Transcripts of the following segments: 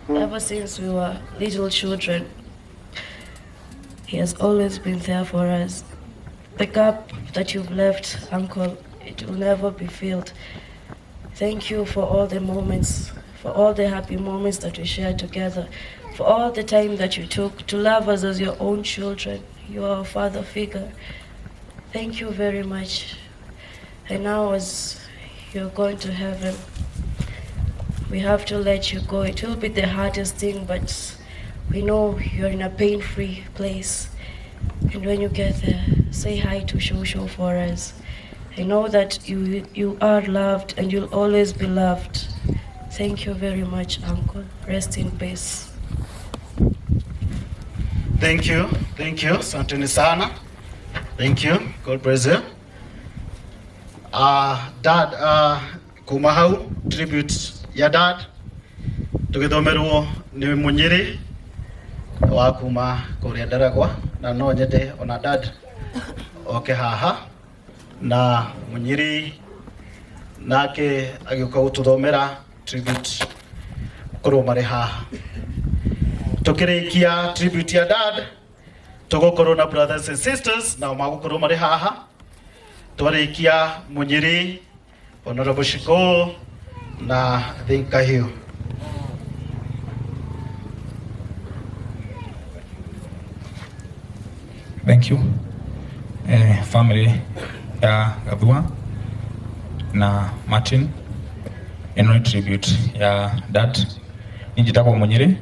Ever since we were little children, he has always been there for us. The gap that you've left, Uncle, it will never be filled. Thank you for all the moments, for all the happy moments that we shared together, for all the time that you took to love us as your own children. You are a father figure. Thank you very much. And now, as you're going to heaven, we have to let you go. It will be the hardest thing, but we know you're in a pain free place. And when you get there, say hi to Shosho for us. I know that you are loved and you'll always be loved. Thank you very much, Uncle. Rest in peace. Thank you, thank you. Asanteni sana. Thank you. God bless you. Dad, kuma hau tribute ya dad tugithomerwo ni Munyiri wa kuma kuria Ndaragwa, na no nyende ona dad oke haha na Munyiri nake agiuka gututhomera tribute korwo marĩ haha. Tukirikia tribute ya dad, tugukorwo na brothers and sisters nao magukorwo marĩ haha. Twarikia Munyiri, Honorable Shiko na I think Kahiu. Thank you. Family ya Gathua na Martin, ĩno nĩ tribute ya dad. Niĩ njĩtagwo Munyiri.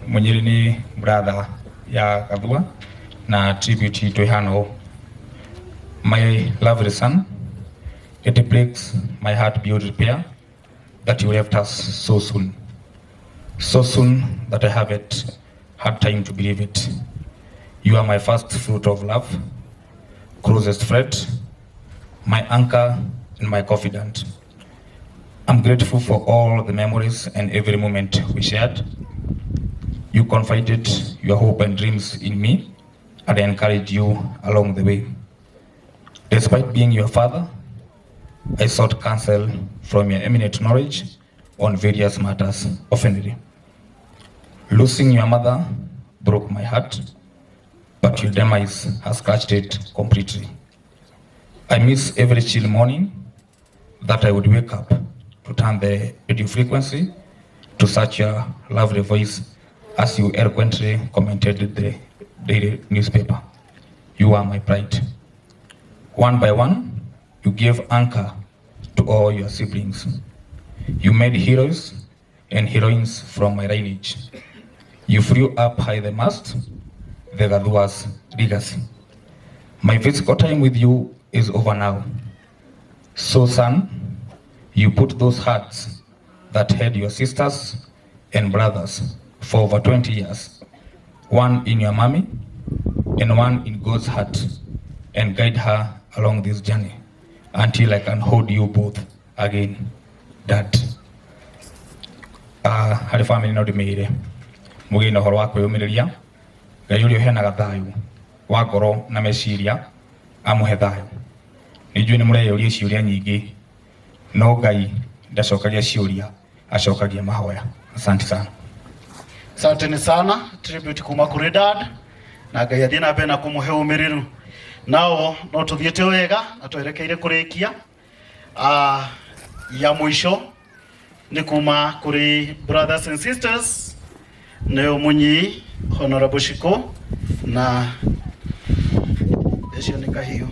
Munyiri nĩ brother ya Gathua na tribute itũ ĩhana ũũ. My lovely son, it breaks my heart beyond repair that you left us so soon. So soon that I haven't had time to believe it. You are my first fruit of love, closest friend, my anchor, and my confidant. I'm grateful for all the memories and every moment we shared. You confided your hope and dreams in me, and I encouraged you along the way. Despite being your father, I sought counsel from your eminent knowledge on various matters oftenly. Losing your mother broke my heart, but your demise has scratched it completely. I miss every chill morning that I would wake up to turn the radio frequency to such a lovely voice as you eloquently commented the daily newspaper. You are my pride. One by one, you gave anchor to all your siblings. You made heroes and heroines from my lineage. You flew up high the mast, the Gathua's legacy. My physical time with you is over now. So, son, you put those hearts that had your sisters and brothers for over 20 years, one in your mommy and one in God's heart, and guide her along this journey until I can hold you both again. Dad. Harĩ family no ndĩmĩire mũgĩe na ũhoro wa kwĩyũmĩrĩria. Ngai ũrĩa ũheanaga thayũ wa ngoro na meciria amũhe thayũ. Nĩ njũĩ nĩ mũreyũria ciũria nyingĩ, no Ngai ndacokagia ciũria, acokagia mahoya. Asante sana. Asanteni sana, tribute kuma kuri dad, na Ngai athiĩ na mbere na kũmũhe ũmĩrĩru. Nao no tũthiĩte wega na twerekeire kũrĩkia. Ya mũico nĩ kuma kũrĩ brothers and sisters, nĩo Munyi, Honorable Shiko na ũcio nĩ Kahiũ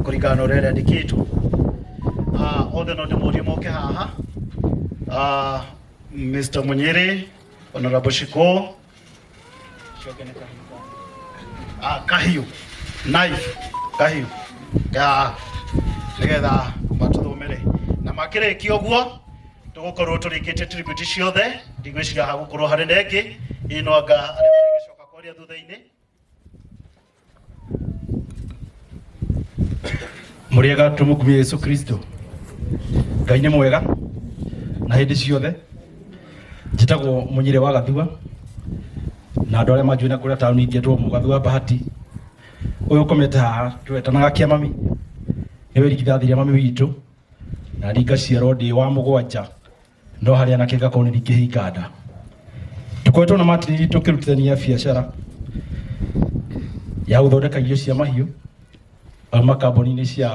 kũringana na ũrĩa rĩandĩkĩtwo. Othe no ndĩmorie moke haha. Mr. Munyiri, Honorable Shiko, Kahiũ, knife Kahiũ, nĩgetha matũthomere na makĩrĩkia ũguo tũgũkorwo tũrĩkĩtie tribute ciothe. Ndigwĩciria hagũkorwo harĩ na ĩngĩ ino anga arĩa marĩgĩcoka kwaria thutha-inĩ. Mũrĩega, tũmũkumie Yesu Kristo. Ngai nĩ mwega na hĩndĩ ciothe. Njĩtagwo Mũnyire wa Gathua, na andũ arĩa manjũĩ na kũrĩa taũni ingĩtwo Mũgathua Bahati. Ũyũ ũkomete haha twetanaga kĩa mami, nĩwe irigithathi rĩa mami witũ, na niĩ ngaciarwo ndĩ wa mũgwanja, no harĩa anake ngakorwo nĩ ndingĩhinga nda. Tũkoretwo na Martin tũkĩrutithania biacara ya gũthondeka irio cia mahiũ auma kambuni-inĩ cia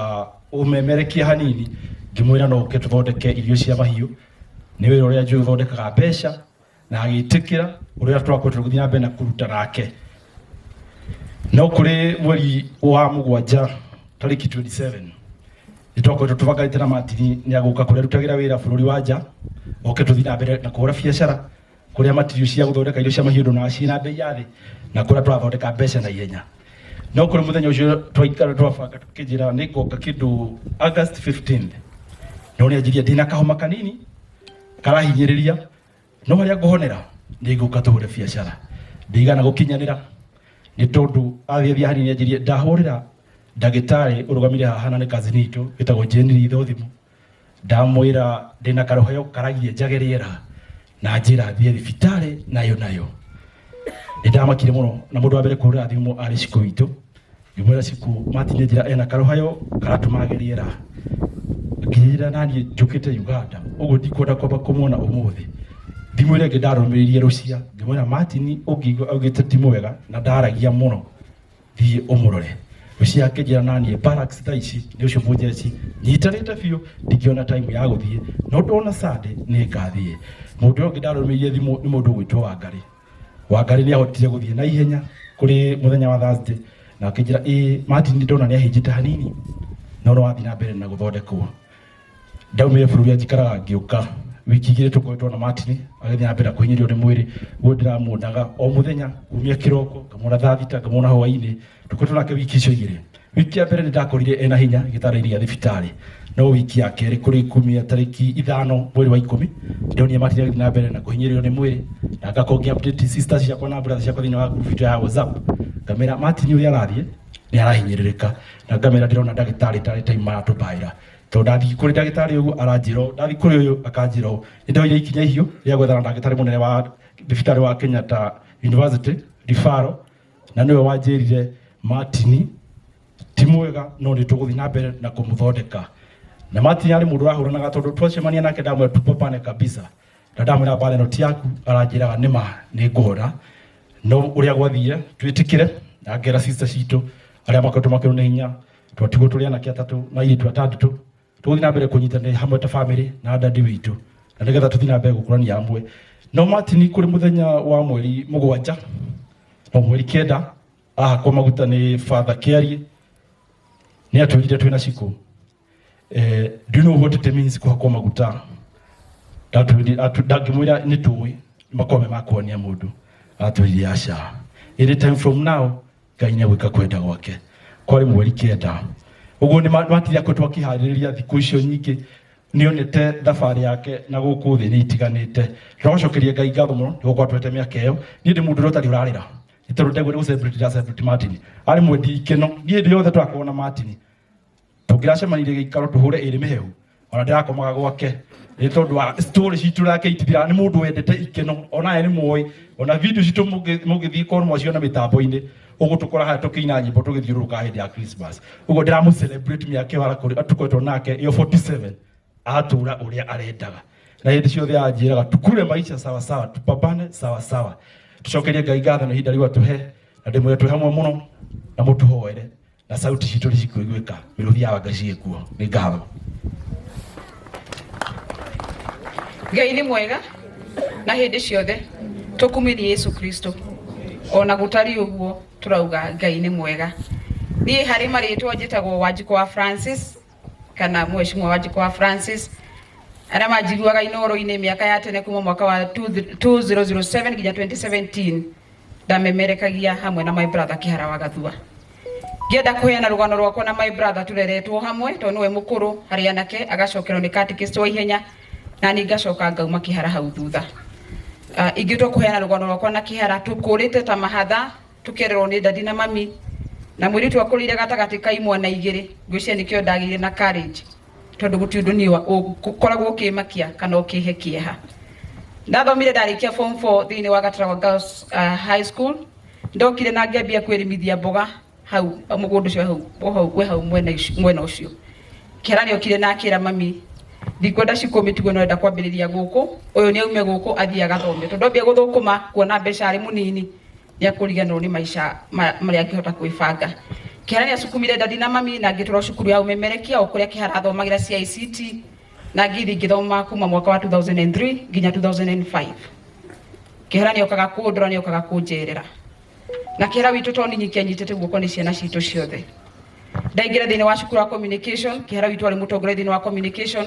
ũmemerekia hanini, ngĩmwĩra no ũke tũthondeke irio cia mahiũ, nĩ wĩra ũrĩa njũĩ ũthondekaga mbeca, na agĩtĩkĩra ũrĩa twakoretwo tũgĩthiĩ na mbere na kũruta nake. No kũrĩ mweri wa 7 tarĩki 27 nĩ twakoretwo tũbanganĩte na Martin nĩ agũka kũrĩa arutagĩra wĩra bũrũri wa nja, oke tũthiĩ na mbere na kũhũra biacara kũrĩa material cia gũthondeka irio cia mahiũ ndonaga ciĩna bei ya thĩ na kũrĩa tũrathondeka mbeca na ihenya. No kũrĩ mũthenya ũcio twaikara twabanga tũkĩnjĩra nĩ ngoka kĩndũ August 15, no nĩ anjirie ndĩna kahoma kanini karahinyĩrĩria, no harĩa ngũhonera nĩ ngũka tũhũre biacara. Ndigana gũkinyanĩra nĩ tondũ athiĩ hanini anjirie ndahũrĩra ndagĩtarĩ ũrũgamire haha na nĩ cousin itũ wĩtagwo Jane Ritho thimũ, ndamwĩra ndĩna karũheo karagirie njage rĩera na njĩra thiĩ thibitarĩ nayo nayo. Nĩ ndamakire mũno na mũndũ wa mbere kũhũrĩra thimũ arĩ Cikũ witũ, ngĩmwĩra Cikũ Martin njĩra ena karũheo karatũma age rĩera, ngĩra naniĩ njũkĩte Uganda ũguo ndikwenda kwamba kũmuona ũmũthĩ. Thimũ ĩrĩa ĩngĩ ndarũmĩrĩirie Rũcia ngĩmwĩra Martin ũngĩigua augĩte ti mwega na ndaragia mũno thiĩ ũmũrore. Rũcia akĩnjĩra naniĩ barracks thaa ici nĩ ũcio mũnjeci nyitanĩte biũ ndingĩona time ya gũthiĩ, no ndona Sunday nĩ ngathiĩ. Mũndũ ũrĩa ũngĩ ndarũmĩrĩirie thimũ nĩ mũndũ ũgwĩtwo Wangarĩ. Wangarĩ nĩ ahotire gũthiĩ na ihenya kũrĩ mũthenya wa Thursday na akĩnjĩra ĩĩ Martin ndona nĩ ahĩnjĩte hanini no no wathiĩ na mbere na gũthondekwo. Ndaumire bũrũri ũrĩa njikaraga ngĩũka wiki 2 tũkoretwo na Martin agĩthiĩ na mbere na kũhinyĩrĩrio nĩ mwĩrĩ, ũguo ndĩramuonaga o mũthenya kumia kĩroko ngamuona thaa 6 ngamuona hwainĩ, tũkoretwo nake wiki icio 2. Wiki ya mbere nĩ ndakorire ena hinya gĩtanda-inĩ gĩa thibitarĩ, no wiki ya kerĩ kũrĩ kumia tarĩki 5 mweri wa 10 ndonire Martin agĩthiĩ na mbere na kũhinyĩrĩrio nĩ mwĩrĩ, na ngakorwo ngĩ update sisters ciakwa na brothers ciakwa thĩinĩ wa group itũ ya WhatsApp, ngamera Martin ũrĩa arathiĩ nĩ arahinyĩrĩrĩka, na ngamera ndĩrona ndagĩtarĩ tarĩ time maratũmbaĩra, tondũ ndathiĩ kũrĩ ndagĩtarĩ ũguo aranjĩra ũũ, ndathiĩ kũrĩ ũyũ akanjĩra ũũ. Nĩ ndoire ikinya ihiũ rĩa gwethana na ndagĩtarĩ mũnene wa thibitarĩ wa Kenyatta University referral, na nĩwe wanjĩrire Martin ti mwega no nĩ tũgũthiĩ na mbere na kũmũthondeka. Na Martin arĩ mũndũ ũrahũranaga tondũ twacemania nake ndamwĩra tupambane kabisa, na ndamwĩra mbara ĩno ti yaku, aranjĩraga nĩma nĩ ngũhona. No ũrĩa gwathire twĩtĩkĩre, na ngera sister citũ arĩa makoretwo makĩrwo nĩ hinya, twatigwo tũrĩ anake 3 na airĩtu 6, tũgũthiĩ na mbere kũnyitanĩra hamwe ta family na dadi witũ, na nĩgetha tũthiĩ na mbere gũkũrania hamwe. No Martin kũrĩ mũthenya wa mweri 7 no mweri 9 ahakwo maguta nĩ Father Kĩarie, nĩ atwĩrire twĩna Cikũ do you know what it means kũhakwo maguta? Ndangĩmwĩra nĩ tũĩ makorwo me makuonia mũndũ, atwĩrire aca, any time from now Ngai nĩ egwĩka kwenda gwake. Kwarĩ mweri 9 ũguo nĩ Martin akoretwo akĩharĩrĩria thikũ icio nyingĩ, nĩonete thabarĩ yake na gũkũ thĩ nĩ itiganĩte. Tũracokeria Ngai ngatho mũno nĩ gũkorwo atũhete mĩaka ĩyo. Niĩ ndĩ mũndũ ũrĩa ũtarĩ ũrarĩra, nĩ tondũ ndegwo nĩ gũ-celebrate ndĩra-celebrate Martin. Arĩ mwendi ikeno, niĩ hĩndĩ yothe tũrakorwo na Martin tũngĩracemanirie gĩikaro tũhũre ĩrĩ mĩhehu, ona ndĩrakomaga gwake nĩ tondũ wa story citũ nake itithiraga. Nĩ mũndũ wendete ikeno, onaye nĩ mũĩ, ona video citũ mũngĩthiĩ korwo mwaciona mĩtambo-inĩ ũgũtũkora harĩa tũkĩina nyĩmbo tũgĩthiũrũrũka hĩndĩ ya Christmas. Ũguo ndĩramũ celebrate mĩaka ĩyo tũkoretwo nake ĩyo 47, atũra ũrĩa arendaga, na hĩndĩ ciothe anjĩraga tukure maisha sawa sawa, tupambane sawa sawa. Tũcokerie Ngai ngatho nĩ ihinda rĩu atũhe, na ndĩmwĩre twĩ hamwe mũno na mũtũhoere na sauti citũ nĩ cikũiguĩka, mĩrũthi ya Ngai ciĩkuo. Nĩ ngatho. Ngai nĩ mwega na hĩndĩ ciothe tũkumĩrie Yesu Kristo, ona gũtariĩ ũguo tũrauga Ngai nĩ mwega. Niĩ harĩ marĩtwa njĩtagwo Wanjikũ wa Francis kana Mheshimiwa Wanjikũ wa Francis, arĩa manjiguaga Inooro-inĩ mĩaka ya tene kuma mwaka wa 2007 nginya 2017 ndamemerekagia hamwe na my brother Kĩhara wa Gathua. Ngĩenda kũheana rũgano rwakwa na my brother tũreretwo hamwe tondũ nĩwe mũkũrũ harĩ anake, agacokerwo nĩ catechist wa ihenya na niĩ ngacoka ngauma Kĩhara hau thutha. Ingĩtua kũheana rũgano rwakwa na Kĩhara, tũkũrĩte ta mahatha, tũkererwo nĩ dadi na mami, na mũirĩtu akũrĩire gatagatĩ ka imwana 2, ngwĩciria nĩkĩo ndagĩire na courage, tondũ gũtirĩ ũndũ niĩ ũkoragwo ũkĩmakia kana ũkĩhe kĩeha. Ndathomire ndarĩkia form 4 thĩinĩ wa Gataragwa Girls High School, ndokire na ngĩambia kwĩrĩmithia mboga hau mũgũnda ũcio hau, hau, wĩ hau mwena ũcio. Kĩhara nĩokire na akĩra mami Ndikwenda Shiko mĩtugo no enda kwambĩrĩria gũkũ. Ũyũ nĩ aume gũkũ athiĩ agathome, tondũ ambia gũthũkũma kuona mbeca arĩ mũnini nĩ akũriganĩrwo nĩ maica marĩa angĩhota kwĩbanga. Kĩhara nĩ acukumire dadi na mami na ngĩtwarwo cukuru ya ũmemerekia o kũrĩa Kĩhara athomagĩra CICT, na ngĩthiĩ ngĩthoma kuma mwaka wa 2003 nginya 2005. Kĩhara nĩ okaga kũndora, nĩ okaga kũnjerera, na Kĩhara witũ to ninyi kĩanyitĩte guoko nĩ ciana citũ ciothe. Ndaingĩra thĩinĩ wa cukuru wa communication, Kĩhara witũ arĩ mũtongoria thĩinĩ wa communication,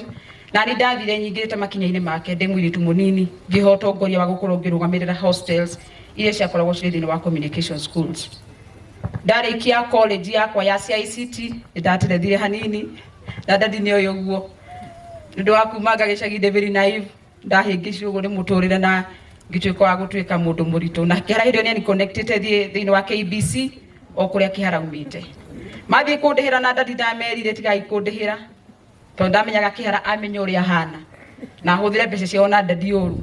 na nĩ ndathire nyingĩrĩte makinya-inĩ make ndĩ mũirĩtu mũnini, ngĩheo ũtongoria wa gũkorwo ngĩrũgamĩrĩra hostels iria ciakoragwo cirĩ thĩinĩ wa communication schools. Ndarĩkia college yakwa ya CICT, nĩ ndaterethire hanini na dadi nĩ oĩ ũguo, nĩ ũndũ wa kumanga gĩcagi ndĩ very naive, ndahĩngĩcirwo ũguo nĩ mũtũrĩre na ngĩtuĩka wa gũtuĩka mũndũ mũritũ. Na Kĩhara hĩndĩ ĩyo nĩ connectĩte thiĩ thĩinĩ wa KBC o kũrĩa Kĩhara umĩte. Mathiĩ kũndĩhĩra na dadi ndamerire tigai kũndĩhĩra, tondũ ndamenyaga Kĩhara amenya ũrĩa ahana na ahũthĩre mbeca ciao na dadi ũru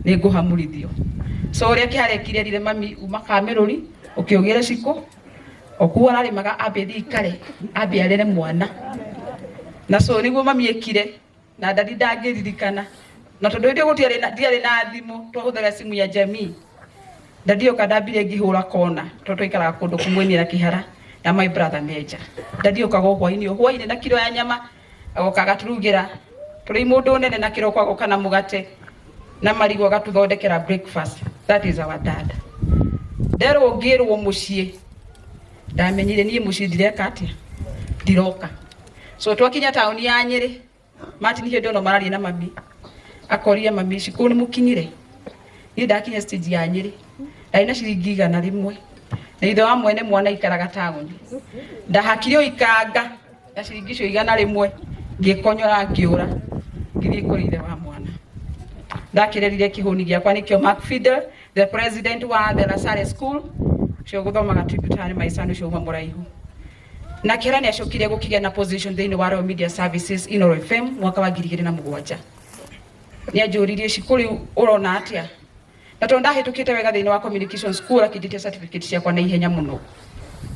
nĩ ngũhamũrithio. So ũrĩa Kĩhara ekire, erire mami uma Kamĩrũri ũkĩũgĩre Shiko o kũu ararĩmaga, ambe thiĩ ikare ambe arere mwana. Na so nĩguo mami ekire na dadi ndangĩririkana, na tondũ hĩndĩ ĩyo gũtiarĩ na ndiarĩ na thimũ, twahũthĩra simu ya jamii. Dadi oka ndambire ngĩhũra kona, tondũ twaikaraga kũndũ kũmwe niĩ na Kĩhara na my brother Meja. Dadi okaga o hwainĩ, o hwainĩ na kiro ya nyama, agoka agatũrugĩra tũrĩ mũndũ nene, na kĩroko agoka na mũgate na marigũ agatũthondekera breakfast. That is our dad. Nderwo ngĩrwo mũciĩ, ndamenyire niĩ mũciĩ ndireka atĩa, ndiroka. So twakinya taũni ya Nyĩrĩ, Martin hĩndĩ ĩno mararia na mami, akoria mami, "Shiko nĩ mũkinyire?" Niĩ ndakinya stage ya Nyĩrĩ ndarĩ na ciringi 100, na ithe wa mwene mwana aikaraga taũni. Ndahakire o ikanga na ciringi icio 100, ngĩkonyora, ngĩũra, ngĩthiĩ kũrĩ ithe wa mwana. Ndakĩrerire kĩhũni gĩakwa, nĩkĩo Mark Fidel, the president wa the Lasare School, ũcio gũthomaga tributary my son, ũcio uma mũraihu. Na Kĩhara nĩ acokire gũkĩgĩa na position thĩinĩ wa Royal Media Services Inooro FM mwaka wa 2007. Nĩ anjũririe, "Shiko, rĩu ũrona atĩa?" Na tondũ ndahĩtũkĩte wega thĩinĩ wa communication school, akĩnjĩtia certificate ciakwa na ihenya mũno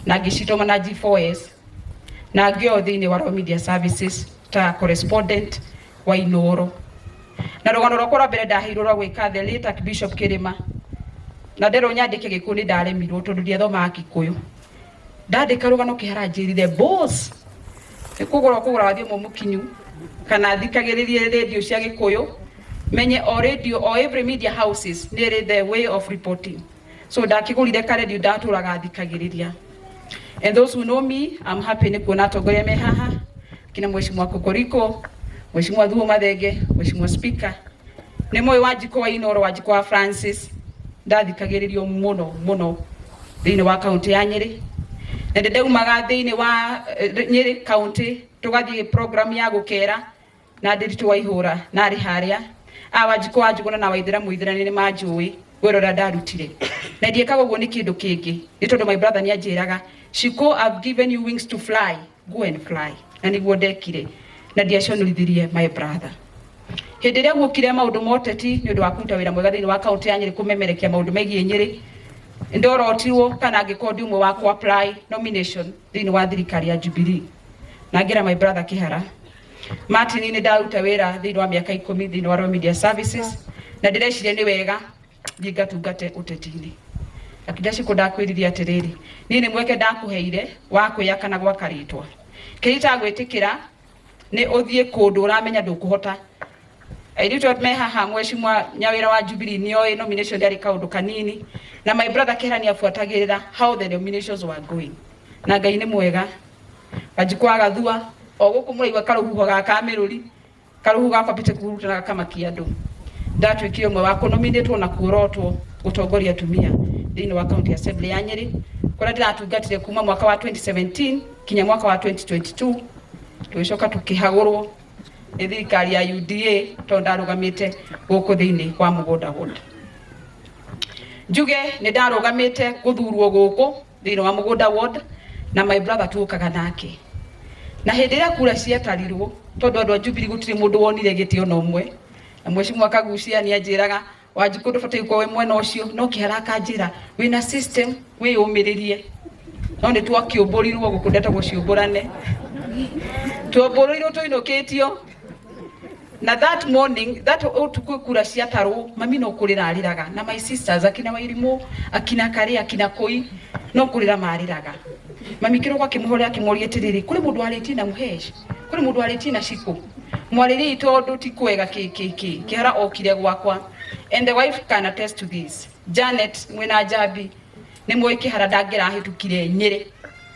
na ngĩcitũma na G4S, na ngĩoywo thĩinĩ wa Royal Media Services ta correspondent wa Inooro. Na rũgano rwakwa rwa mbere ndaheirwo rwa gwĩka the late Archbishop Kĩrĩma, na nderwo nyandĩke Gĩkũyũ, nĩ ndaremirwo tondũ ndiathomaga Gĩkũyũ. Ndandĩka rũgano, Kĩhara njĩrire, "Boss, nĩ kũgũra kũgũra wathiĩ mũkinyu kana thikagĩrĩrie radio cia Gĩkũyũ, menye o radio o every media houses nĩ ĩrĩ the way of reporting." So ndakĩgũrire karedio, ndatũraga thikagĩrĩria. And those who know me, I'm happy nĩ kuona atongoria me haha, kina Mheshimiwa Kokoriko, Mheshimiwa Thuo Mathenge, Mheshimiwa Speaker nĩ moĩ Wanjikũ wa Inooro, Wanjikũ wa Francis. Ndathikagĩrĩrio mũno mũno thĩinĩ wa kaunti ya Nyĩrĩ, na ndĩ ndaumaga thĩinĩ wa Nyĩrĩ kaunti tũgathiĩ program ya gũkera na Ndiritu wa Ihũra, na arĩ harĩa a Wanjikũ wa Njũgũna na Waithĩra Mũithĩra nĩ manjũĩ wĩra ũrĩa ndarutire. Na ndiĩkaga ũguo nĩ kĩndũ kĩngĩ, nĩ tondũ my brother nĩ anjĩraga, "Shiko, I've given you wings to fly, go and fly." Na nĩguo ndekire na ndiaconorithirie my brother. Hĩndĩ ĩrĩa guokire maũndũ ma ũteti, nĩ ũndũ wa kũruta wĩra mwega thĩinĩ wa kaunti ya Nyĩrĩ, kũmemerekia maũndũ megiĩ Nyĩrĩ, ndorotirwo kana angĩkorwo ndi ũmwe wa ku apply nomination thĩinĩ wa thirikari ya Jubilee, na ngĩra my brother Kĩhara Martin, nĩ ndaruta wĩra thĩinĩ wa mĩaka 10 thĩinĩ wa Royal Media Services, na ndĩreciria nĩ wega thiĩ ngatungate ũteti-inĩ. Akĩnda, "Shiko, ndakwĩrire atĩrĩrĩ, niĩ nĩ mweke ndakũheire wa kwĩyaka na gwaka rĩtwa. Kĩrĩa itagwĩtĩkĩra nĩ ũthiĩ kũndũ ũramenya ndũkũhota." Airĩtu me haha, Mheshimiwa Nyawĩra wa Jubilee nĩoĩ nomination ndĩarĩ kaũndũ kanini, na my brother Kĩhara nĩabuatagĩrĩra how the nominations were going. Na Ngai nĩ mwega, Wanjikũ wa Gathua o gũkũ mũraigua karũhuho ga Kamĩrũri, karũhuho gakwambĩte kũhurutana gakamakia andũ. Ndatuĩkire ũmwe wa kũnominĩtwo na kuorotwo gũtongoria atumia thĩinĩ wa county assembly ya Nyĩrĩ, kũrĩa ndĩratungatire kuma mwaka wa 2017 kinya mwaka wa 2022. Tũgĩcoka tũkĩhagũrwo nĩ thirikari ya UDA, tondũ ndarũgamĩte gũkũ thĩinĩ wa Mũgũnda Ward. Njuge nĩ ndarũgamĩte gũthurwo gũkũ thĩinĩ wa Mũgũnda Ward na my brother tuũkaga nake, na hĩndĩ ĩrĩa kura ciatarirwo, tondũ andũ a Jubilee gũtirĩ mũndũ wonire gĩtĩ ona ũmwe, na Mheshimiwa Kagucia nĩ anjĩraga, "Wanjikũ, ndũbataire gũkorwo wĩ mwena ũcio," no Kĩhara akanjĩra, "Wĩna system, wĩyũmĩrĩrie." No nĩ twakĩũmbũrirwo gũkũ, ndetagwo ciũmbũrane, tuombũrĩirwo tũinũkĩtio. Na that morning, that ũtukũ kura ciatarwo, mami no kũrĩra arĩraga, na my sisters akina Wairimũ, akina Karĩ, akina Kũi, no kũrĩra marĩraga. Mami kĩroko akĩmũhũrĩra, akĩmũria atĩrĩrĩ, kũrĩ mũndũ warĩtie na Mũhesh, kũrĩ mũndũ warĩtie na Shiko, mwarĩrĩi tondũ ti kwega kĩ kĩ kĩ. Kĩhara okire gwakwa, and the wife can attest to this. Janet mwĩna Njambi nĩ mũĩ Kĩhara ndangĩrahĩtũkire Nyĩrĩ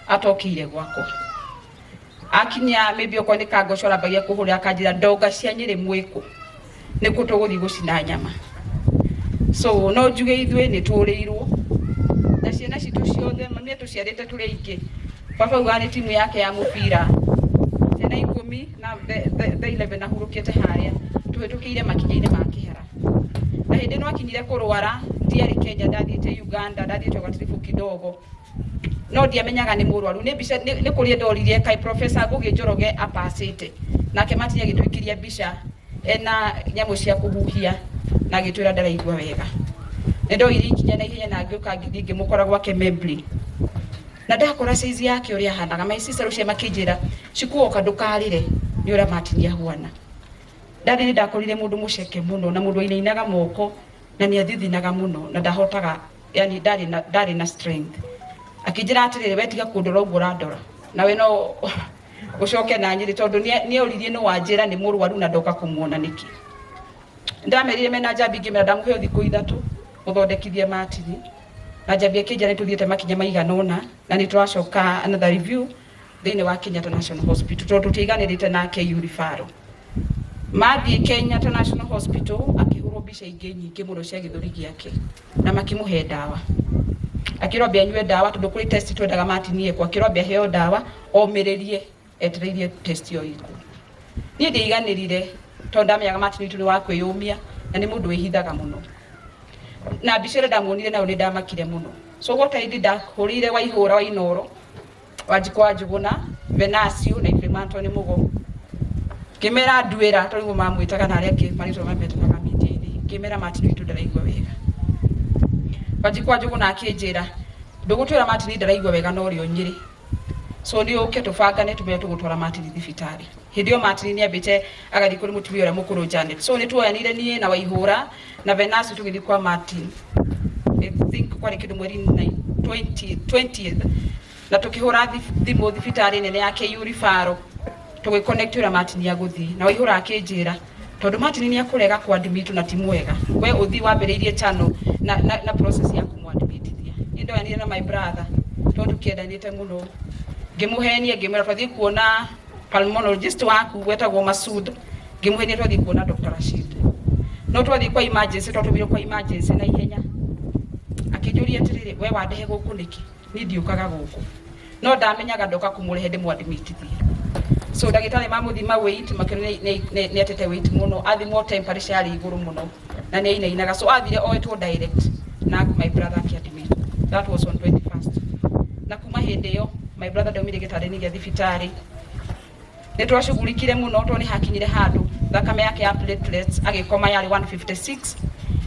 atokĩire gwakwa. Akinya maybe okorwo nĩ kangoco arambagia kũhũrĩra, akanjĩra ndonga cia Nyĩrĩ mwĩkũ, nĩkuo tũgũthiĩ gũcina nyama. So no njuge ithuĩ nĩ tũrĩirwo na ciana citũ ciothe. Mami atũciarĩte tũrĩ aingĩ. Baba augaga nĩ timu yake ya mũbira, ciana 10 na the 11 ahurũkĩte harĩa, tũhĩtũkĩire makinya-inĩ ma Kĩhara. Na hĩndĩ ĩno akinyire kũrwara, ndiarĩ Kenya, ndathiĩte Uganda, ndathiĩte gatiribu kidogo, no ndiamenyaga nĩ mũrwaru. Nĩ mbica nĩ kũrĩa ndoririe kaĩ Professor Ngugi Njoroge apacĩte nake. Martin agĩtũikĩria mbica ena nyamũ cia kũhuhia na agĩtwĩra ndaraigua wega. Nĩ ndoire ikinya na ihenya na ngĩũka, ngĩthiĩ ngĩmũkora gwake Membli, na ndakora size yake ũrĩa ahanaga. My sister rũciũ makĩnjĩra, "Cikuoka ndũkarĩre nĩ ũrĩa Martin ahuana." Ndathiĩ nĩ ndakorire mũndũ mũceke mũno na mũndũ wainainaga moko na nĩ athithinaga mũno na ndahotaga, yani ndarĩ na strength. Akĩnjĩra atĩrĩrĩ, "We tiga kũndora ũguo ũrandora, nawe no ũcoke na Nyĩrĩ, tondũ nĩ oririe nĩ wanjĩra nĩ mũrwaru na ndoka kũmuona nĩkĩ." Ndamerire mena Njambi, ngĩmera ndamũhe thikũ 3 mũthondekithie Martin. Na Njambi akĩnjĩra nĩ tũthiĩte makinya maigana ũna na nĩ tũracoka another review thĩinĩ wa Kenyatta National Hospital, tondũ tũtiaiganĩrĩte nake referral. Mathiĩ Kenyatta National Hospital, akĩhũrwo mbica ingĩ nyingĩ mũno cia gĩthũri gĩake na makĩmũhe ndawa. Akĩrwo ambe anyue ndawa, tondũ kũrĩ test twendaga Martin ekwo. Akĩrwo ambe aheo ndawa, omĩrĩrie, etereirie test ĩyo ĩkwo. Niĩ ndiaiganĩrire, tondũ ndamenyaga Martin witũ nĩ wa kwĩyũmia na nĩ mũndũ wĩhithaga mũno, na mbica ĩrĩa ndamuonire nayo nĩ ndamakire mũno. So what I did, ndahũrĩire Waihũra wa Inoro, Wanjikũ wa Njũgũna, Venasio na Ibrahim Anthony Mũgo, ngĩmera nduĩra, tondũ nĩguo mamwĩtaga na arĩa angĩ marĩtwa mametanaga media-inĩ. Ngĩmera Martin witũ ndaraigua wega. Wanjikũ wa Njũgũna akĩnjĩra, "Ndũgũtwĩra Martin ndaraigua wega na ũrĩ o Nyĩrĩ, so nĩ ũke tũbangane tũmere tũgũtwara Martin thibitarĩ." Hĩndĩ ĩyo Martin nĩ ambĩte agathiĩ kũrĩ mũtumia ũrĩa mũkũrũ Janet. So nĩ tuoyanire niĩ na Waihũra na Venasio, tũgĩthiĩ kwa Martin, I think kwarĩ kĩndũ mweri 20 20th, na tũkĩhũra thimũ thibitarĩ nene ya KU referral, tũgĩconnect ũrĩa Martin agũthiĩ. Na Waihũra akĩnjĩra, tondũ Martin nĩ akũrega kwadmit na ti mwega, we ũthiĩ wambĩrĩirie channel na process ya kũmwadmitithia. Niĩ ndoyanire na my brother, tondũ tũkĩendanĩte mũno, ngĩmũhenia, ngĩmwĩra twathiĩ kuona pulmonologist waku wetagwo Masud. Ngĩmũhenia twathiĩ kuona Dr. Rashid, no twathiĩ kwa emergency, twatũmirwo kwa emergency na ihenya. Akĩnjũria atĩrĩrĩ, "We wandehe gũkũ nĩkĩ? Niĩ ndiũkaga gũkũ." No ndamenyaga ndoka kũmũrehe ndĩmwadmitithie. So ndagĩtarĩ mamũthima weight, makĩona nĩ atete weight mũno. Athimwo temperature yarĩ igũrũ mũno na nĩ ainainaga. So athire oetwo direct na my brother akĩadmit. That was on 21st, na kuma hĩndĩ ĩyo my brother ndaumire gĩtanda-inĩ gĩa thibitarĩ. Nĩ twacugurikire mũno, tondũ nĩ hakinyire handũ thakame yake ya platelets agĩkoma yarĩ 156,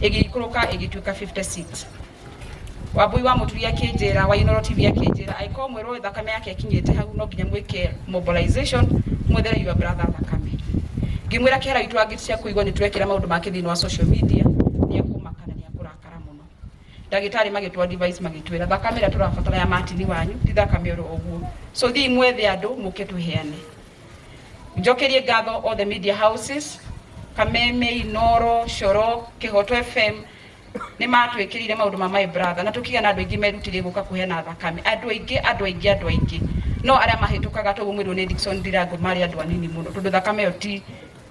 ĩgĩikũrũka ĩgĩtuĩka 56. Wambui wa Mũturi akĩnjĩra, wa Inooro TV akĩnjĩra, angĩkorwo mwĩrwo thakame yake ĩkinyĩte hau, no nginya mwĩke mobilization, mwethere your brother thakame. Ngĩmwĩra kĩhara gitũ angĩ cia kũigua nĩ twekĩra maũndũ make thĩinĩ wa social media, nĩ ekũmaka na nĩ ekũrakara mũno. Ndagĩtarĩ magĩtũ advice, magĩtwĩra thakame ĩrĩa tũrabatara ya Martin wanyu ti thakame oro ũguo, so thiĩ mwethe andũ mũke twĩheane. Njokerie ngatho all the media houses, Kameme, Inoro, Coro, Kihoto FM, nĩ matwĩkĩrire maũndũ ma my brother, na tũkĩgĩa na andũ aingĩ merutĩire gũka kũheana thakame. Andũ aingĩ, andũ aingĩ, andũ aingĩ, no arĩa mahĩtũkaga toguo mwĩrwo nĩ Dickson Ndirango marĩ andũ anini mũno, tondũ thakame ĩyo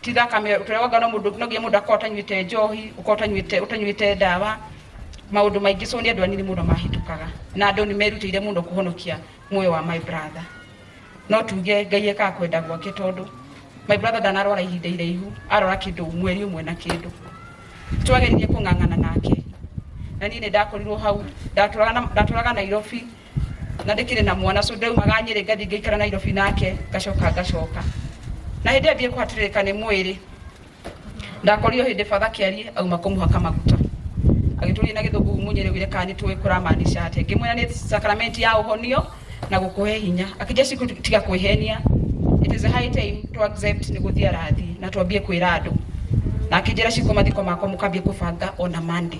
ti thakame tũrewanga. No mũndũ no nginya mũndũ akorwo atanyuĩte njohi, ũkorwo ũtanyuĩte ndawa, maũndũ maingĩ. So nĩ andũ anini mũno mahĩtũkaga, na andũ nĩ merutĩire mũno kũhonokia muoyo wa my brother. No tuge Ngai ekaga kwenda gwake, tondũ my brother ndanarwara ihinda iraihu, arora kĩndũ mweri ũmwe na kĩndũ. Twageririe kũng'ang'ana nake, na niĩ nĩ ndakorirwo hau, ndatũraga Nairobi na ndĩkĩrĩ na mwana, so ndaumaga Nyĩrĩ ngathiĩ ngaikara Nairobi nake, ngacoka ngacoka. Na hĩndĩ ĩyo ambie kũhatĩrĩrĩka nĩ mwĩrĩ, ndakorirwo hĩndĩ batha kĩarie auma kũmũhaka maguta, agĩtũria na gĩthũngũ, "Mũnyĩrĩ wire kana nĩ tũĩ kũramaanisha atĩa?" Ngĩmwĩra nĩ sacrament ya ũhonio na gũkũhe hinya. Akĩnjia, "Ciku, tiga kwĩhenia, it is is high time to accept nĩ gũthiĩ arathiĩ na twambie kwĩra andũ. Na akĩnjĩra, "Ciko, mathiko makwa mũkambie kũbanga ona Monday."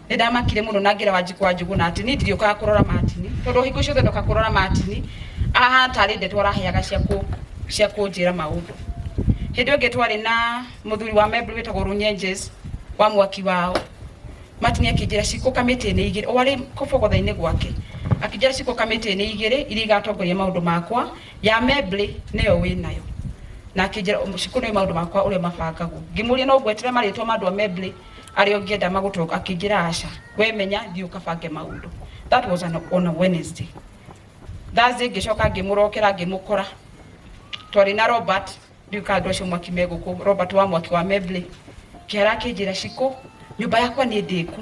Nĩ ndamakire mũno na ngĩra Wanjikũ wa Njũgũna atĩ niĩ ndiriũkaga kũrora Martin, tondũ hingo ciothe ndoka kũrora Martin ahana tarĩ ndeto araheaga cia kũnjĩra maũndũ. Hĩndĩ ĩyo ĩngĩ twarĩ na mũthuri wa Membru wĩtagwo Runyenjes wa mwaki wao. Martin akĩnjĩra, "Cikũ, kamĩtĩ nĩ igĩrĩ," o arĩ kũbogotha-inĩ gwake akĩnjĩra, "Cikũ, kamĩtĩ nĩ igĩrĩ iria igatongoria maũndũ makwa, ya Membri nĩyo wĩnayo." Na akĩnjĩra, "Cikũ, nĩ maũndũ makwa ũrĩa mabangagwo." Ngĩmũria, "No ngwetere marĩtwa ma andũ a Membri arĩa ũngĩenda magũtonga?" Akĩnjĩra, "Aca, we menya thiĩ ũkabange maũndũ." That was on a Wednesday. Thursday ngĩcoka ngĩmũrokera, ngĩmũkora twarĩ na Robert. Ndiũĩ kana andũ acio mwaki me gũkũ, Robert wa mwaki wa Membri. Kĩara akĩnjĩra, "Cikũ, nyũmba yakwa nĩ ndĩku."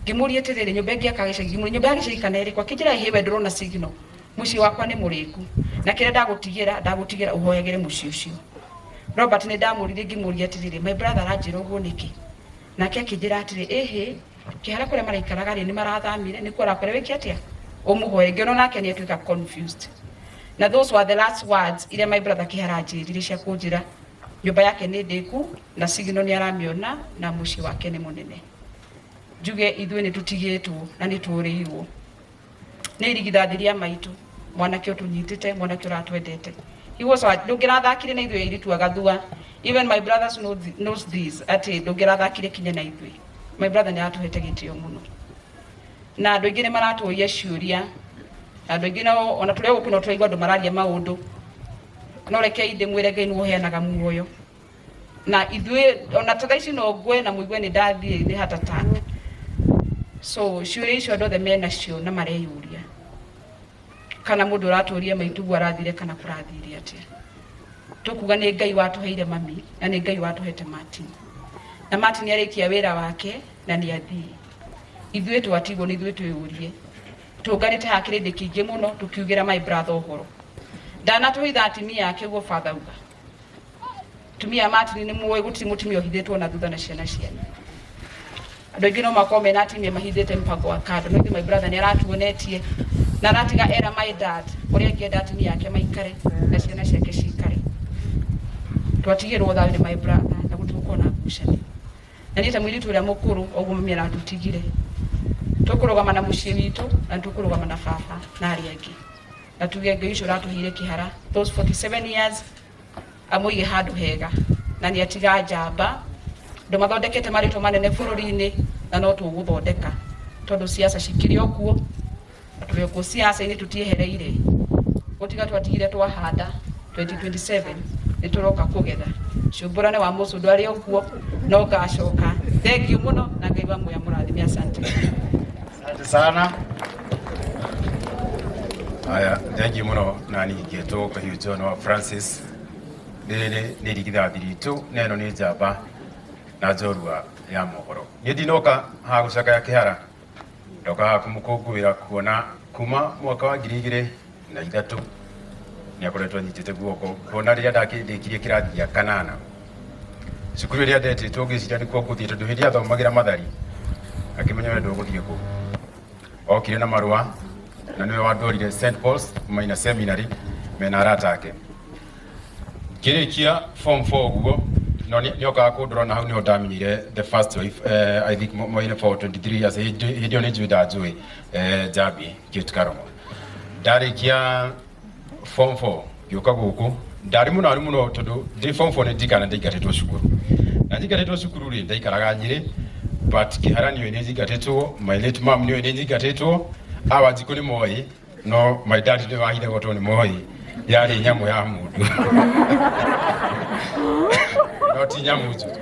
Ngĩmũria atĩrĩrĩ, "Nyũmba ĩngĩ aka gĩcagi?" Ngĩmũria, "Nyũmba ya gĩcagi kana ĩrĩkũ?" Akĩnjĩra, "Ĩhĩ, we ndũrona signal, mũciĩ wakwa nĩ mũrĩku, na kĩrĩa ndagũtigĩra ndagũtigĩra ũhoyagĩre mũciĩ ũcio." Robert nĩ ndamũririe, ngĩmũria atĩrĩrĩ, "My brother aranjĩra ũguo nĩkĩ?" Nake akĩnjĩra atĩrĩ, "Ĩhĩ, Kĩhara kũrĩa maraikaraga rĩ, nĩ marathamire, nĩkuo arakwĩra wĩke atĩa, ũmũhoe." Ngĩona nake nĩ atuĩka confused. Na those were the last words iria my brother Kĩhara anjĩrire cia kũnjĩra nyũmba yake nĩ ndĩku na signal nĩ aramĩona na mũciĩ wake nĩ mũnene. Njuge ithuĩ nĩ tũtigĩtwo na nĩ tũrĩirwo nĩ irigithathi rĩa maitũ, mwanake ũtũnyitĩte, mwanake ũratwendete. He was our, ndũngĩrathakire na ithuĩ airĩtu a Gathua. Even my brothers knows this, atĩ ndũngĩrathakire kinya na ithuĩ. My brother nĩ aratũhete gĩtĩo mũno, na andũ aingĩ nĩ maratũria ciũria, na andũ aingĩ no ona tũrĩ gũkũ no tũraigua andũ mararia maũndũ. No rekei ndĩmwĩre, Ngai nĩwe ũheanaga muoyo, na ithuĩ ona ta thaa ici no ngwe na mũigue nĩ ndathiĩ nĩ heart attack. So ciũria icio andũ othe menacio na mareyũria kana mũndũ ũratũria maituguo arathire kana kũrathire atĩa. Tũkuga nĩ Ngai watũheire mami na nĩ Ngai watũhete Martin, na Martin arĩkia wĩra wake na nĩ athiĩ, ithuĩ twatigwo nĩ ithuĩ twĩyũrie. Tũnganĩte haha kĩrĩndĩ kĩingĩ mũno tũkiugĩra my brother ũhoro ndanatũhitha atimia yake ũguo. Father uga tumia Martin nĩ muoĩ gũtirĩ mũtumia ũhithĩtwo na thutha na ciana cianyu. Andũ aingĩ no makorwo mena atimia mahithĩte mpango wa kando, no ithuĩ my brother nĩ aratuonetie na aratiga era my dad ũrĩa angĩenda atumia ake maikare na ciana ciake cikare. Twatigĩrwo thayũ nĩ my brother na gũtigũkorwo na ngucanio. Na niĩ ta mũirĩtu ũrĩa mũkũrũ ũguo mami aratũtigire, tũkũrũgama na mũciĩ witũ na nĩtũkũrũgama na baba na arĩa angĩ, na tuge Ngai ũcio ũratũheire Kĩhara those 47 years amũige handũ hega, na nĩ atiga njamba andũ mathondekete marĩtwa manene bũrũri-inĩ, na no tũgũthondeka tondũ siasa cikĩrĩ o kuo na tũrĩ o kuo siasa-inĩ, tũtiehereire gũtiga twatigire twahanda. 2027 nĩ tũroka kũgetha. Cumbũrane wa mũcũndũ arĩ o kuo no ngacoka. Thank you mũno, na Ngai wa muya mũrathime. Asante. Asante sana. Haya, thengiũ mũno. Nani ngĩtwo Kahiũ John wa Francis. Rĩrĩ nĩ irigithathi ritũ na ĩno nĩ njamba na njorua ya mohoro. Niĩ ndinoka haha gũcakaya Kĩhara, ndoka haha kũmũkũngũĩra kuona kuma mwaka wa 2003 nĩ akoretwo anyitĩte guoko, kuona rĩrĩa ndakĩndĩkirie kĩrathi gĩa kanana cukuru ĩrĩa ndetĩtwo ngĩciria nĩkuo ngũthiĩ, tondũ hĩndĩ ĩrĩa athomagĩra Mathari akĩmenya we ndũgũthiĩ kũu. Okire na marũa na nĩwe wandwarire St Paul's Maina Seminary mena arata ake. Ngĩrĩkia form 4 ũguo no nĩokaga kũndora, na hau nĩho ndamenyire the first wife. I think moire for 23 years. Hĩndĩ ĩyo nĩ njũĩ ndanjũĩ Njambi Kate Karomo. Ndarĩkia form 4 ngĩũka gũkũ, ndarĩ mũnaru mũno tondũ ndĩ form 4 nĩ ndirikana ndaingatĩtwo cukuru, na nyingatĩtwo cukuru rĩ, ndaikaraga Nyĩrĩ, but Kĩhara nĩoĩ nĩ nyingatĩtwo, my late mom nĩoĩ nĩ nyingatĩtwo, awa Njikũ nĩ moĩ, no my dad nĩ wahithagwo tondũ nĩ moĩ yarĩ nyamũ ya mũndũ no ti nyamũ njũru.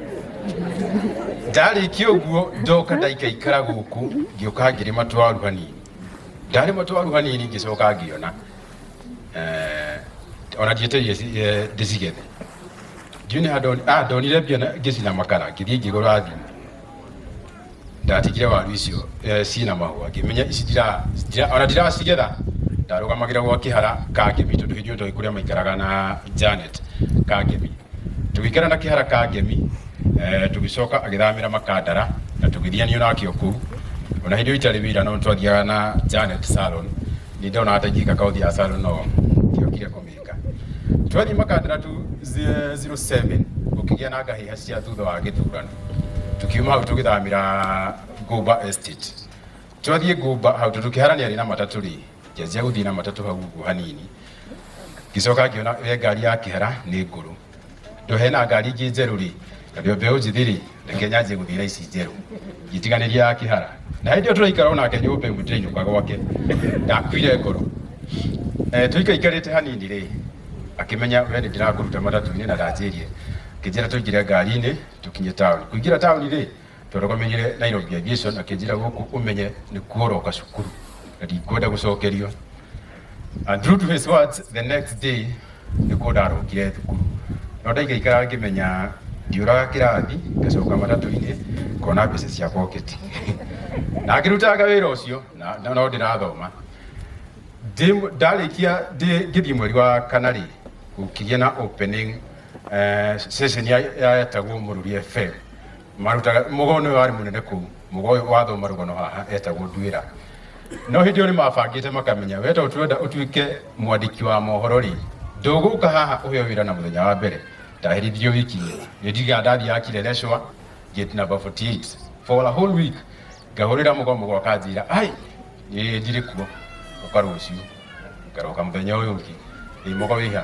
Ndarĩkia ũguo ndoka ndaikaikara gũkũ, ngĩũka ngĩrĩma twaru hanini. Ndarĩma twaru hanini ngĩcoka ngĩona ona ndietereire ndĩcigethe, ndiũ nĩ handũ ndonire mbia na ngĩcina makara, ngĩthiĩ ngĩgũra thimũ. Ndatigire waru icio ciĩna mahũa, ngĩmenya ici ona ndiracigetha. Ndarũgamagĩra gwa Kĩhara Kangemi tondũ hĩndĩ ĩyo ndoĩ kũrĩa maikaraga na Janet Kangemi. Tũgĩikara na Kĩhara Kangemi, tũgĩcoka agĩthamĩra Makandara na tũgĩthianio nake o kũu. Ona hĩndĩ ĩyo itarĩ wĩra no twathiaga na Janet salon. Nĩ ndonaga ta ingĩka kaũthi ya salon no ndiokire kũmĩka. Twathiĩ Makandara 07 gũkĩgĩa na ngahĩha cia thutha wa gĩthurano. Tukiuma hau tũgĩthamĩra Ngũmba Estate. Twathiĩ Ngũmba hau tondũ Kĩhara nĩ arĩ na matatũ rĩ, ngĩanjia gũthiĩ na matatũ hau ũguo hanini. Ngĩcoka ngĩona we ngari ya Kĩhara nĩ ngũrũ. Tondũ hena ngari ingĩ njerũ rĩ, na ndĩ o mbeũ njĩthĩ rĩ, reke nyanjie gũthiĩ na ici njerũ. Ngĩtiganĩria ya Kĩhara. Na hĩndĩ ĩyo tũraikara onake nyũmba ĩmwe ndĩrainũka gwake. Ndakuire ngoro. Tũikaikarĩte hanini rĩ, akĩmenya we nĩ ndĩrakũruta matatũ-inĩ na ndanjĩrie. Akĩnjĩra tũingĩre ngari-inĩ tũkinye taũni. Kũingĩra taũni rĩ, twarũgamĩrĩire Nairobi Aviation akĩnjĩra gũkũ ũmenye nĩ kuo ũroka cukuru na ndikwenda gũcokerio. And true to his words, the next day nĩkuo ndarokire thukuru. No ndaikaikara ngĩmenya ndiũraga kĩrathi ngacoka matatũ-inĩ ngona mbeca cia pocket. Na ngĩrutaga wĩra ũcio na no ndĩrathoma. Ndarĩkia ngĩthiĩ mweri wa kana rĩ, gũkĩgĩa na opening session yetagwo Mũrũri FM. Marutaga mũgo nĩwe warĩ mũnene kũu, mũgo ũyũ wathoma rũgano haha etagwo Nduĩra. No hĩndĩ ĩyo nĩ mabangĩte makamenya we tondũ tũrenda ũtuĩke mwandĩki wa mohoro rĩ, ndũgũka haha ũheo wĩra na mũthenya wa mbere. Ndaherithirio wiki igĩrĩ. Nĩ ndigaga ndathiaga Kileleshwa gate number 48 for a whole week. Ngahũrĩra mũgo, mũgo akanjĩra ai ĩĩ ndirĩ kuo, ũka rũciũ. Ngaroka mũthenya ũyũ ũngĩ, ĩ mũgo wĩha,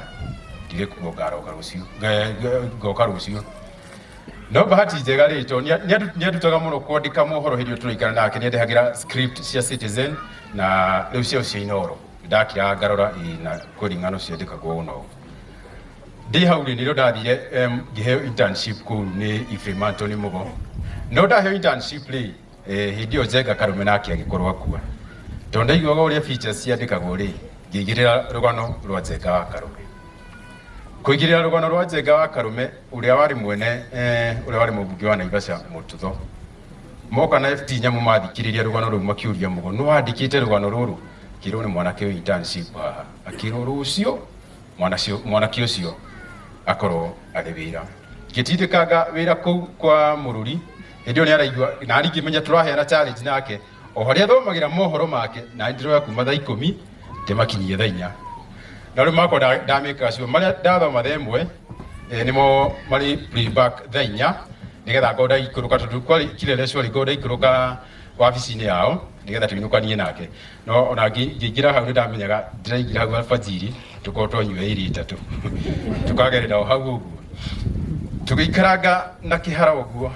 ndirĩ kuo, ngaroka rũciũ, ngoka rũciũ. No bahati njega rĩ, tondũ nĩandutaga mũno kwandĩka mohoro hĩndĩ ĩyo tũraikara nake, nĩandehagĩra script cia Citizen na rĩu ciao cia Inooro. Ndakiraga ngarora ĩ na kweli ng'ano ciandĩkagwo ũũ na ũũ. Ndĩ hau rĩ, nĩrĩo ndathire ngĩheo internship kũu nĩ Ephraim Anthony Mũgo. No ndaheo internship rĩ, hĩndĩ ĩyo Njenga Karũme nake agĩkorwo akua. Tondũ ndaiguaga ũrĩa features ciandĩkagwo rĩ, ngĩigĩrĩra rũgano rwa Njenga wa Karũme. Kũigĩrĩra rũgano rwa Njenga wa Karũme ũrĩa warĩ mwene ũrĩa warĩ mũmbunge wa Naivasha Mũtutho. Moka na FT Nyamu mathikĩrĩria rũgano rũu makĩũria Mũgo, nũ wandĩkĩte rũgano rũrũ? Akĩrwo nĩ mwanake wĩ internship haha. Akĩrwo rũciũ mwanake ũcio akorwo arĩ wĩra. Ngĩtindĩkanga wĩra kũu kwa Mũrũri, hĩndĩ ĩyo nĩ araigua na niĩ ngĩmenya tũraheana challenge nake, o harĩa athomagĩra mohoro make, na niĩ ndĩroya kuma thaa ikũmi ndĩmakinyie thaa inya. Na rĩu makwa ndamĩkaga sure marĩa ndathoma thaa ĩmwe nĩmo marĩ playback thaa inya, nĩgetha ngorwo ndaikũrũka, tondũ kwarĩ Kileleshwa rĩ, ngorwo ndaikũrũka wabici-inĩ yao nĩgetha tũinũkanie nake. No ona ngĩingĩra hau nĩ ndamenyaga ndĩraingĩra hau alfajiri, tũkorwo twanyua ĩrĩ ĩtatũ tũkagerera o hau ũguo. Tũgĩikaranga na Kĩhara ũguo,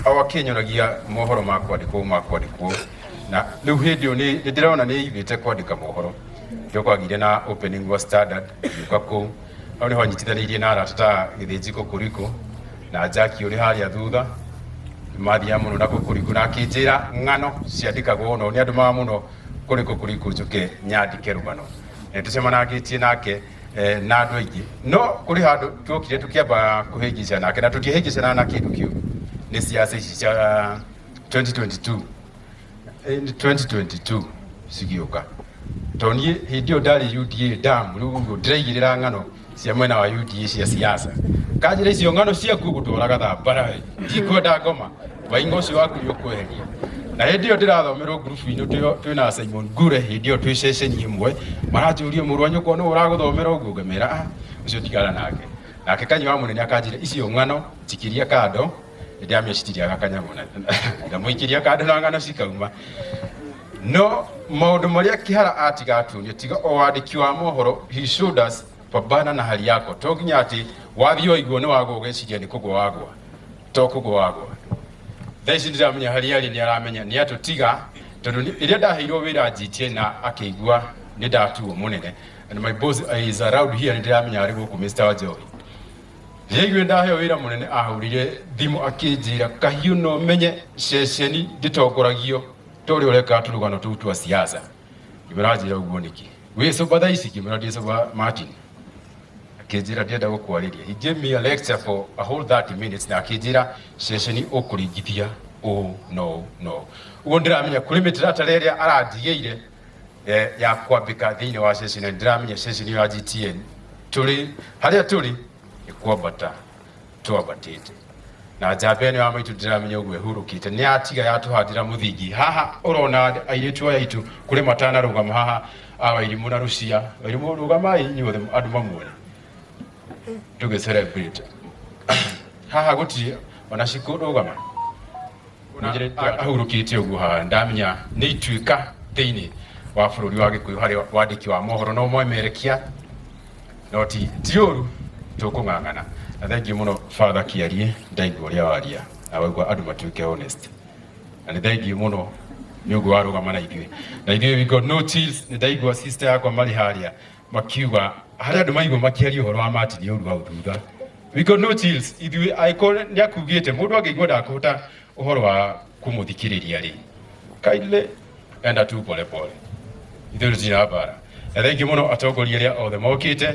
o akĩnyonagia mohoro ma kwandĩkwo ma kwandĩkwo, na rĩu hĩndĩ ĩyo nĩ ndĩrona nĩ aiguĩte kwandĩka mohoro. Nĩkĩo kwagĩire na opening wa Standard, ngĩũka kũu. Hau nĩho nyitithanĩirie na arata ta Gĩthĩnji Kũkũrikũ na Jackie ũrĩ harĩa thutha. Mathiaga mũno na Kũkũrikũ na akĩnjĩra ng'ano ciandĩkagwo ũno, nĩ andũmaga mũno kũrĩ Kũkũrikũ njũke nyandĩke rũgano. Nĩ tũcemanangĩtie nake na andũ aingĩ, no kũrĩ handũ tuokire tũkĩamba kũhĩngĩcana nake, na tũtiahĩngĩcanaga na kĩndũ kĩũru, nĩ siasa ici cia 2022. 2022 cigĩũka, tondũ niĩ hĩndĩ ĩyo ndarĩ UDA damu, rĩu ũguo ndĩraigĩrĩra ng'ano cia mwena wa UDA cia siasa. Kanjĩra icio ng'ano ciaku ũgũtwaraga thambara we, ndikwenda ngoma wainga ũcio waku nĩ ũkweheria. Na hĩndĩ ĩyo ndĩrathomerwo ngurubu-inĩ twĩna Simon Ngure, hĩndĩ ĩyo twĩ ceceni ĩmwe, maranjũria mũrũ wa nyũkwa nũ ũragũthomera ũguo, ngamera ah, ũcio tigana nake. Nake Kanyua wa Mũnene akanjĩra icio ng'ano njikĩria kando, ndamĩcitiria gakanyamũ na ndamũikĩria kando na ng'ano cikauma. No maũndũ marĩa Kĩhara atiga atuonia, tiga o wandĩki wa mohoro, he showed us pambana na hali yako. To nginya atĩ wathiĩ waigua nĩ wagwa ũgeciria nĩ kũgwa wagwa, to kũgwa wagwa. Thaa ici ndĩramenya harĩa arĩ nĩ aramenya nĩ atũtiga, tondũ rĩrĩa ndaheirwo wĩra GTN na akĩigua nĩ ndatuo mũnene, and my boss is around here, nĩ ndĩramenya arĩ gũkũ Mr. Wanjohi. Rĩrĩa ndaheo wĩra mũnene ahũrire thimũ akĩnjĩra kahiũ no menye ceceni ndĩtongoragio ta ũrĩa ũreka tũrũgano tũu twa siasa. Ngĩmwĩra anjĩra ũguo nĩkĩ? Wĩ sober thaa ici? Ngĩmwĩra ndĩ sober Martin. Akĩnjĩra ndĩrenda gũkwarĩria. He gave me a lecture for a whole 30 minutes na akĩnjĩra ceceni ũkũringithia ũũ na ũũ na ũũ. Ũguo ndĩramenya kũrĩ mĩtaratara ĩrĩa arandigĩire ya kwambĩka thĩinĩ wa ceceni, na ndĩramenya ceceni ya GTN tũrĩ harĩa tũrĩ nĩ kwambata twambatĩte, na njamba ĩno ya maitũ ndĩramenya ũguo ĩhurũkĩte nĩ yatiga yatũhandĩra mũthingi haha. Ũrona airĩtu aya aitũ kũrĩ matanarũgama haha, a Wairimũ na Rũcia. Wairimũ, rũgamai inyuothe andũ mamuone. Tũgĩ celebrate haha gũtirĩ ona cikũ rũgama ahurũkĩte ũguo haha ndamenya nĩ ituĩka thĩinĩ wa bũrũri wa Gĩkũyũ harĩ wandĩki wa mohoro no mwemerekia no ti ti ũru tũkũng'ang'ana na thengiũ mũno Father Kĩarie ndaigua ũrĩa waria na waigua andũ matuĩke honest na nĩ thengiũ mũno nĩ ũguo warũgama na ithuĩ na ithuĩ we got no chills. Nĩ ndaigua sister yakwa marĩ harĩa makiuga harĩa andũ maigua makĩaria ũhoro wa Martin ũru hau thutha. We got no chills ithuĩ angĩkorwo nĩ akugĩte mũndũ angĩigua ndakũhota ũhoro wa kũmũthikĩrĩria rĩ, kindly enda tu pole pole, ithuĩ tũtirĩ mbara. Na thengiũ mũno atongoria arĩa othe mokĩte.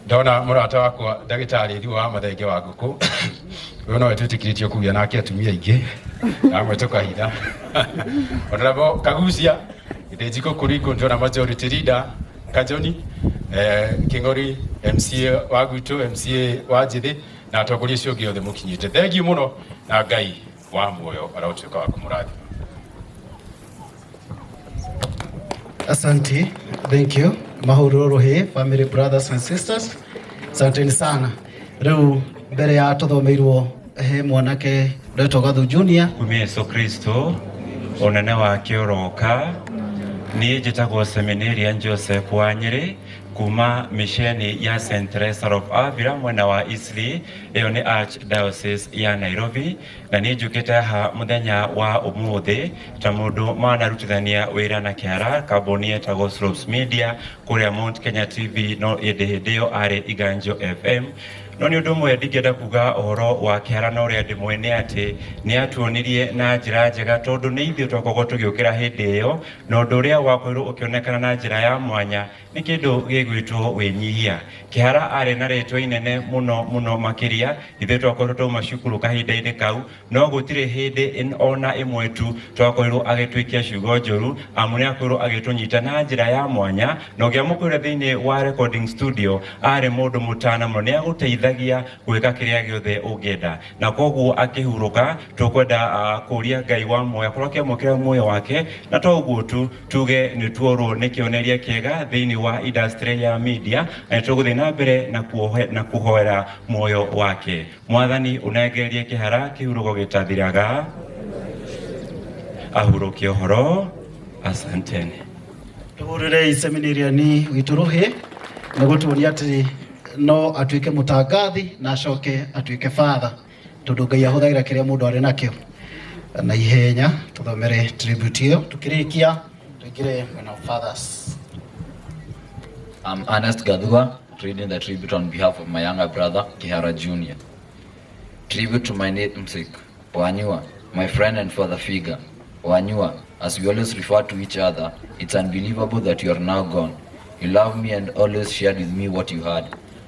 Ndona mũrata wakwa ndagĩtarĩ Thiũ wa Mathenge wa Ngũkũ, ũyũ nowe twĩtĩkĩrĩtio kũgĩa nake atumia aingĩ na amwe tũkahitha. Honorable Kagucia Gĩthĩnjiko Kũringũ, ndĩrona majority leader Kajoni Kĩng'ori, MCA wa gwitũ, MCA wa Njĩthĩ na atongoria acio angĩ othe mũkinyĩte, thengiũ mũno na Ngai wa muoyo arotuĩka wa kũmũrathima. Asante, thank you. Mahururo ruhi, family, brothers and sisters. Asanteni sana. Rĩu mbere ya tũthomeirwo he mwanake ũretwo Gathu Junior. Kumia Yesu Kristo unene wake ũroka. Niĩ njĩtagwo Seminarian Joseph wa Nyĩrĩ kuma misheni ya St. Teresa of Avila mwena wa Eastleigh, ĩyo nĩ Archdiocese ya Nairobi. Na niĩ njũkĩte haha mũthenya wa ũmũthĩ ta mũndũ manarutithania wĩra na kĩara kambuni yetagwo Slopes Media kũrĩa Mount Kenya TV, no ĩndĩ hĩndĩ ĩyo arĩ Iganjo FM. No nĩ ũndũ ũmwe ndingĩenda kuga ũhoro wa kĩhara na ũrĩa ndĩmwe nĩ atĩ nĩ atuonirie na njĩra njega, tondũ nĩ ithuĩ twakoragwo tũgĩũkĩra hĩndĩ ĩyo, na ũndũ ũrĩa wakorirwo ũkĩonekana na njĩra ya mwanya nĩ kĩndũ gĩgwĩtwo wĩnyihia. Kĩhara arĩ na rĩtwa inene mũno mũno makĩria ithuĩ twakorirwo twauma cukuru kahinda-inĩ kau, no gũtirĩ hĩndĩ ona ĩmwe tu twakorirwo agĩtwĩkia ciugo njũru, amu nĩ akorirwo agĩtũnyita na njĩra ya mwanya. Na ũngĩamũkorire thĩinĩ wa recording studio, arĩ mũndũ mũtana mũno, nĩ agũteithagia gwĩka kĩrĩa gĩothe ũngĩenda. Na koguo akĩhurũka, tũkwenda kũria Ngai wa muoyo akorwo akĩamũkĩra muoyo wake, na to ũguo tu, tuge nĩ tuorwo nĩ kĩonereria kĩega thĩinĩ wa industry ya media, na nĩ tũgũthiĩ na mbere na kũhoera muoyo wake. Mwathani ũnengererie kĩhara kĩhurũko gĩtathiraga, ahurũke ũhoro. Asanteni. Tũhũrĩrei seminariani witũ rũhĩ nĩ gũtuonia atĩ no atuĩke mũtangathi na acoke atuĩke father, tondũ Ngai ahũthagĩra kĩrĩa mũndũ arĩ nakĩo. Na ihenya tũthomere tribute ĩyo, tukĩrĩkia tũingĩre mwena wa fathers. I'm Ernest Gadua, reading the tribute on behalf of my younger brother, Kihara Jr. Tribute to my namesake, Wanyua, my friend and father figure. Wanyua, as we always refer to each other, it's unbelievable that you are now gone. You loved me and always shared with me what you had.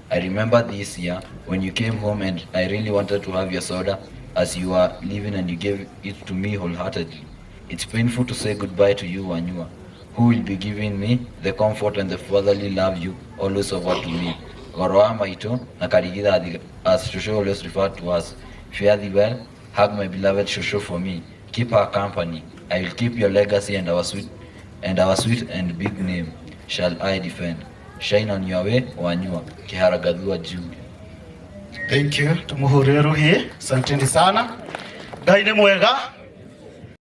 I remember this year when you came home and I really wanted to have your soda as you were leaving, and you gave it to me wholeheartedly. It's painful to say goodbye to you, Wanyua, who will be giving me the comfort and the fatherly love you always offer to me. Goroa maito na karigithathi, as Shosho always referred to us. Fare thee well, hug my beloved Shosho for me. Keep her company. I will keep your legacy and our sweet and big name shall I defend. Shine on your way, Wanyua. Kihara Gathua Jr. Thank you. Tumuhurire ruhi. Asanteni sana. Ngai nĩ mwega.